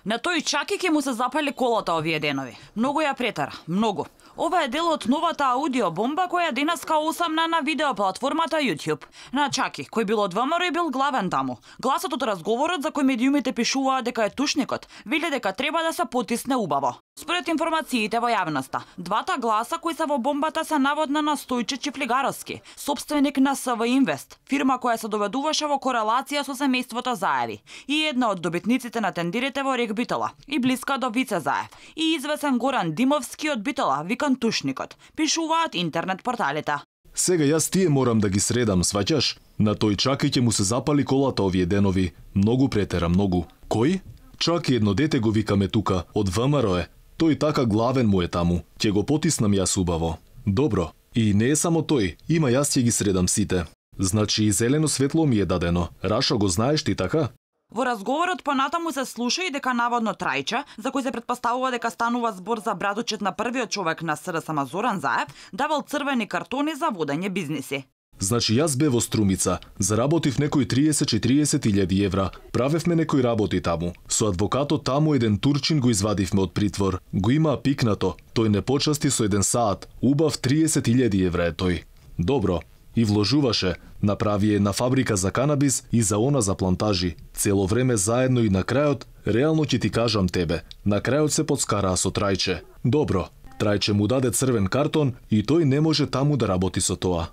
На тој чаки ќе му се запали колата овие денови. Многу ја претера, многу. Ова е дел од новата аудиобомба која денеска осамна на видеоплатформата YouTube. На Чаки, кој бил од ВМРО и бил главен таму. Гласот од разговорот за кој медиумите пишуваат дека е тушникот, вели дека треба да се потисне убаво. Според информациите во јавноста, двата гласа кои се во бомбата се наводно на Стојче Чифлигаровски, собственик на СВ Инвест, фирма која се доведуваше во корелација со семејството Заеви, и една од добитниците на тендерите во РЕК Битола, и блиска до Вице Заев, и извесен Горан Димовски од Битола, викан Тушникот, пишуваат интернет порталите. Сега јас тие морам да ги средам, сваќаш? На тој Чаки ќе му се запали колата овие денови. Многу претера, многу. Кој? Чаки едно дете го викаме тука, од ВМРО е. Тој така главен му е таму. Ќе го потиснам јас убаво. Добро. И не е само тој, има јас ќе ги средам сите. Значи и зелено светло ми е дадено. Раша, го знаеш ти така? Во разговорот понатаму се слуша и дека наводно Трајче, за кој се претпоставува дека станува збор за братучет на првиот човек на СРСМ Зоран Заев, давал црвени картони за водење бизниси. Значи јас бе во Струмица, заработив некои 30-40 евра, правевме некои работи таму. Со адвокатот таму еден турчин го извадивме од притвор. Го има пикнато, тој не почасти со еден саат, убав 30.000 евра е тој. Добро. И вложуваше, направи една фабрика за канабис и за она за плантажи. Цело време заедно и на крајот, реално ќе ти кажам тебе, на крајот се подскараа со Трајче. Добро, Трајче му даде црвен картон и тој не може таму да работи со тоа.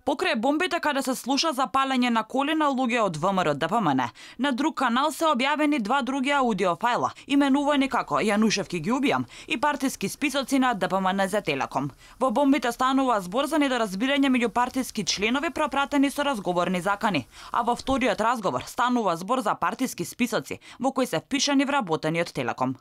Покрај бомбите каде се слуша за палење на коли на луѓе од ВМРО ДПМН, на друг канал се објавени два други аудиофајла, именувани како Јанушевки ги убијам и партиски списоци на ДПМН за Телеком. Во бомбите станува збор за недоразбирање меѓу партиски членови пропратени со разговорни закани, а во вториот разговор станува збор за партиски списоци во кои се впишани вработени од Телеком.